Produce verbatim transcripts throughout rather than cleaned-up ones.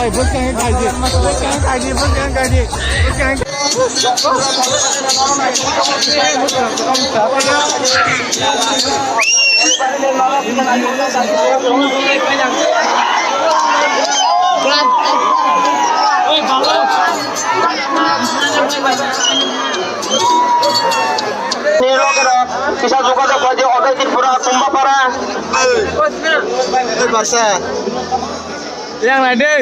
Bwskang kaidi, bwskang kaidi, bwskang kaidi, bwskang. Ni rok rok kisa jogajog khlai di, Odai Tripura, Tumbapara. Oi, baksa. Yang lai de.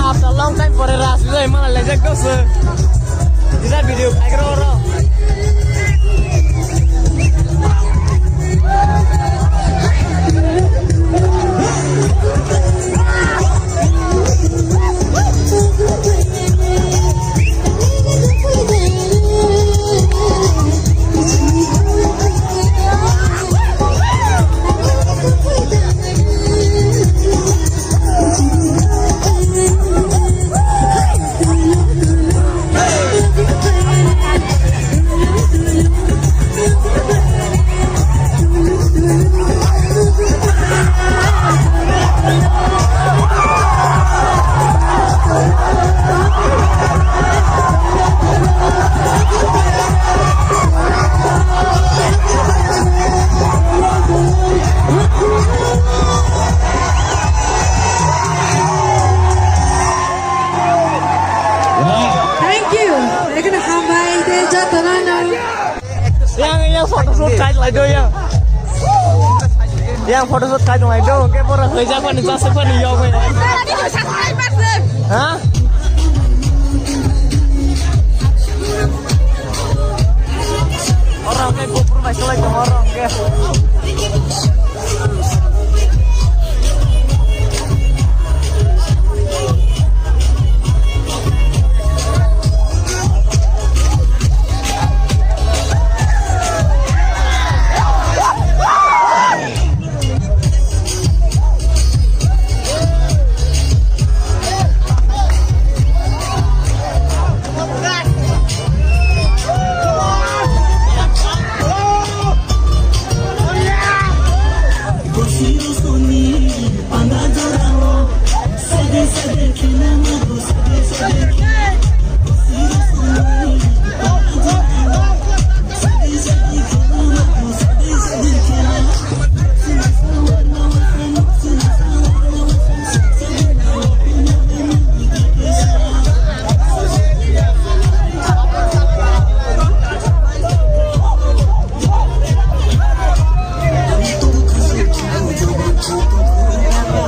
After long time pore Ras Vijay mana lejak dos. Jida video khaikro oro. Thank you. Ekhaino hambai tei jotono no. Yang, yang photoshoot khai lai do yang. Yang photoshoot khai lai do, ke pura hoi jak pani, jak pani yok bai. Ha? Orang ke GoPro bai salai tong orang ke.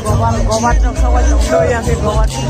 Gobar, gobar, jok, sabai, jok, doya, ke gobar.